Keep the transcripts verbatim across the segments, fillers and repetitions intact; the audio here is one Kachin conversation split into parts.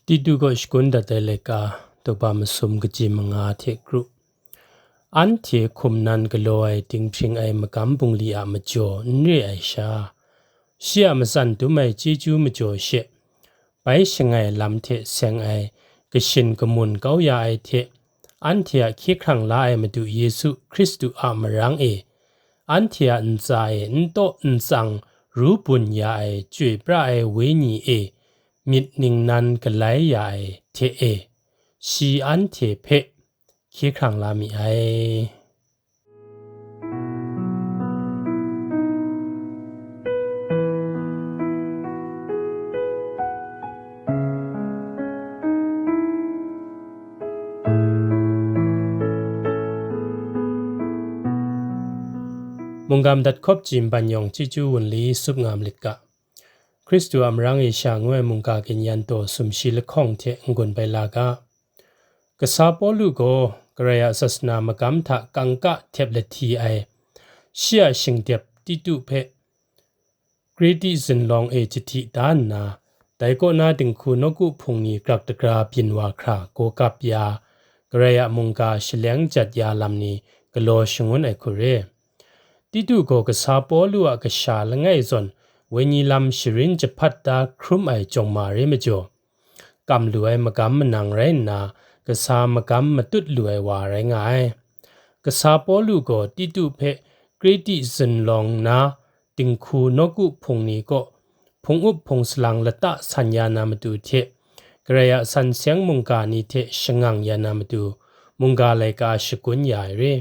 Titu kaw shakun dat ai laika, daw masum kaji manga hte kru. Anhte hkum nan galaw ai dinghpring ai magam bungli a majaw n re ai sha, shi a matsan dum ai chyeju majaw she, bai shangai lam hte seng ai kashin kamun kau ya ai hte, anhte a hkye hkrang la ai Madu Yesu Hkristu a marang e, anhte a ntsa e n taw n tsang ru bun ya ai Chyoi pra ai Wenyi e myit ningnan galai ya ai hte e, shi anhte hpe hkye hkrang la mi ai. Mungga madat hkawp ji nban yawng chyeju wunli sup nga malit ga. Hkristu a marang e sha ngu ai mungga kayan taw sumshi lahkawng hte n-gun bai la ga. Kasa Pawlu gaw Karai a sasana magam hta kangka htep lahti ai, shi a shingdep Titu hpe Kreti zunlawng e jahti da nna, dai kaw na dinghku nawku hpung ni grak dagra byin wa hkra gaw kap ya, Karai a mungga shaleng jat ya lam ni galaw shangun ai hku re. Titu gaw kasa Pawlu a kasha langai zawn wenyi lam sharin jahpat da hkrum ai jawng ma re majaw, kam lu ai magam manang rai nna, kasa magam matut lu ai wa rai nga ai. Kasa Pawlu gaw Titu hpe Kreti zunlawng na dinghku nawku hpung ni kaw hpung up hpung salang lata san ya na matu hte, Karai a san seng mungga ni hte shangang ya na matu, mungga laika shagun ya ai re.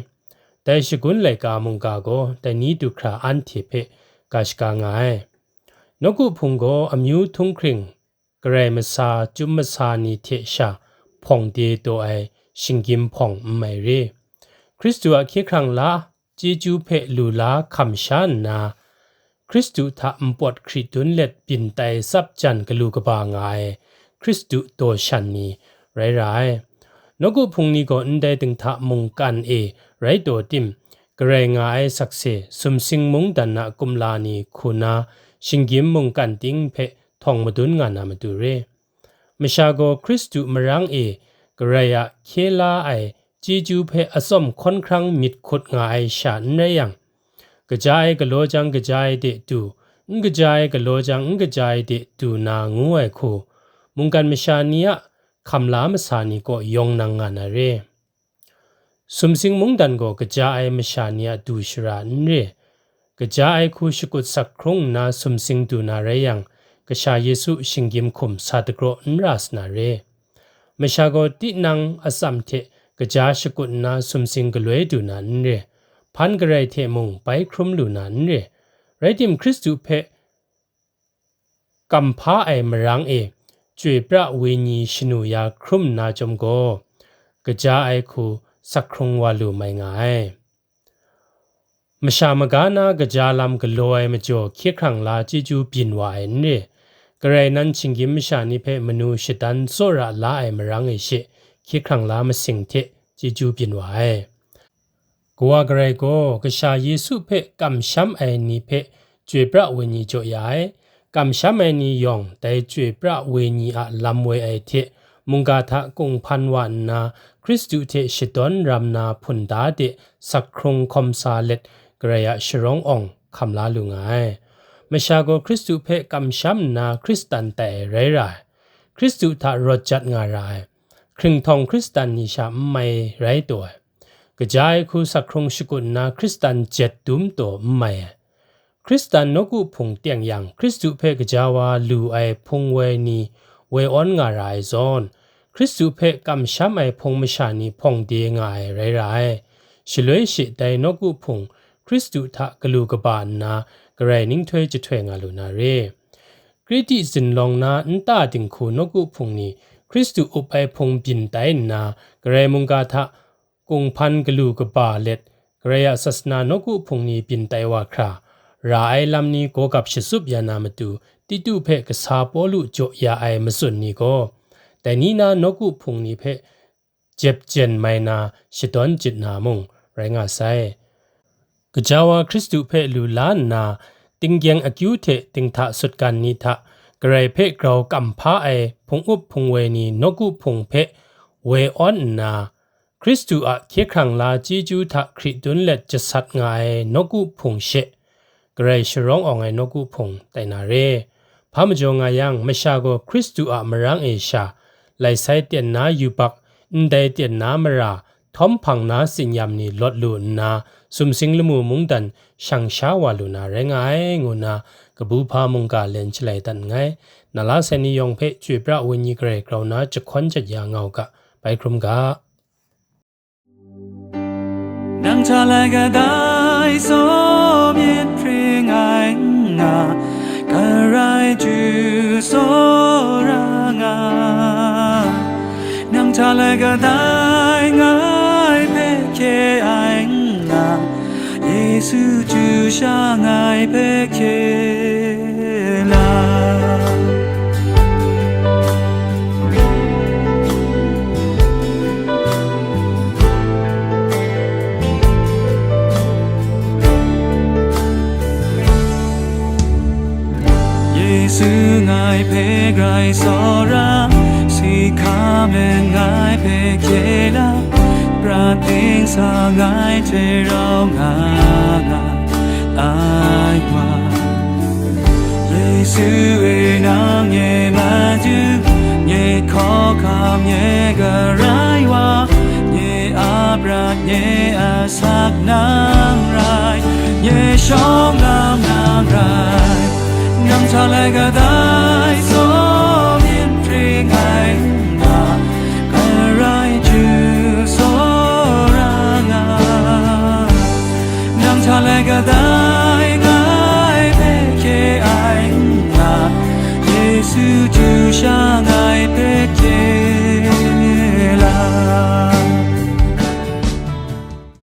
Dai shagun laika mungga gaw dai ni du hkra anhte hpe ga shaga nga ai. Nawku hpung gaw amyu htunghkring, Karai masa, chyum masa ni hte sha hpawng de taw ai shinggyim hpawng n mai re. Hkristu a hkye hkrang la, chyeju hpe lu la hkam sha nna, Hkristu hta npawt hkri dun let byin tai tsap jan galu kaba nga ai Hkristu daw shan ni rai ra ai. Nawku hpung ni gaw ndai dinghta mungkan e rai taw tim, Karai nga ai sakse, sumsing mungdan a kumla ni hku na shinggyim mungkan ting hpe htawng madun nga na matu re. Masha gaw Hkristu marang e Karai a hkye la ai chyeju hpe atsawm hkawn hkrang myit hkut nga ai sha n rai yang, kaja ai galaw jang kaja ai de du, n kaja ai galaw jang n kaja ai de du na ngu ai hku, mungkan masha ni a hkam la masa ni kaw yawng nang nga na re. Sumsing mungdan gaw kaja ai masha ni a du shara n re. Kaja ai hku shakut sak hkrung nna sumsing du na rai yang, Kasha Yesu shinggyim hkum sa dagraw n ra sa na re. Masha gaw tinang atsam hte kaja shakut nna sumsing galoi du na n re. Hpan garai hte mung bai hkrum lu na n re. Rai tim, Hkristu hpe kamhpa ai marang e Chyoi pra Wenyi shanu ya hkrum nna chyawm gaw, kaja ai hku sak hkrung wa lu mai nga ai. Masha maga na kaja lam galaw ai majaw hkye hkrang la chyeju byin wa ai n re. Karai nan shinggyim masha ni hpe manu shadan tsawra la ai marang e she hkye hkrang la masing hte chyeju byin wa ai. Kawa Karai gaw Kasha Yesu hpe kamsham ai ni hpe Chyoi pra Wenyi jaw ya ai. Kamsham ai ni yawng dai Chyoi pra Wenyi a lam woi ai hte mungga hta kunghpan wa nna, Hkristu hte shadawn ram na hpunda de sak hkrung hkawm sa let, Karai a sharawng awng hkam la lu nga ai. Masha gaw Hkristu hpe kamsham nna Hkristan tai ai rai ra ai. Hkristu hta rawt jat nga ra ai. Hkringhtawng Hkristan ni sha n mai rai taw ai. Kaja ai hku sak hkrung shakut nna Hkristan jet dum taw n mai ai. Hkristan nawku hpung teng yang, Hkristu hpe gaja wa lu ai hpung woi ni woi awn nga ra ai zawn, Hkristu hpe kamsham ai hpung masha ni hpawng de nga ai rai ra ai. Shaloi she dai nawku hpung Hkristu hta galu kaba nna, Karai ninghtoi jahtoi nga lu na re. Kreti zunlawng na nta dinghku nawku hpung ni Hkristu up ai hpung byin tai nna, Karai mungga hta kunghpan galu kaba let, Karai a sasana nawku hpung ni byin tai wa hkra, ra ai lam ni gaw gap shatsup ya na matu, Titu hpe kasa Pawlu jaw ya ai matsun ni gaw, dai ni na nawku hpung ni hpe jep jen mai na shadawn jit na mung rai nga sai. Gaja wa Hkristu hpe lu la nna, tinggyeng akyu hte dinghta sutgan ni hta Karai hpe grau kam hpa ai hpung up hpung woi ni nawku hpung hpe woi awn nna, Hkristu a hkye hkrang la chyeju hta hkri dun let jasat nga ai nawku hpung she, Karai sharawng awng ai nawku hpung tai na re. Hpa majaw nga yang, masha gaw Hkristu a marang e sha, lai sai ten na yubak, ndai ten na mara, htawm hpang na tsinyam ni lawt lu nna, sumsing lamu mungdan shang sha wa lu na rai nga ai, ngu nna kabu hpa mungga len shalai dat nngai. Na la sai ni yawng hpe chyoi pra ai Wenyi Karai grau na jahkawn jat ya nga u ga, bai hkrum ga. Nang hta lai kadai tsaw myit hpring ai nna, Karai Ju tsawra nga. Nang hta lai kadai ngai hpe hkye ai nna, Yesu Ju sha ngai hpe hkye la. Yesu ngai hpe grai tsawra, si hka men ngai hpe hkye la, prat ting sa ngai hte rau nga nga ai wa. Yesu e, nang nye Madu, nye hkawhkam, nye Karai wa, nye a prat, nye a asak nang rai, nye shawng lam nang rai, nang hta lai kadai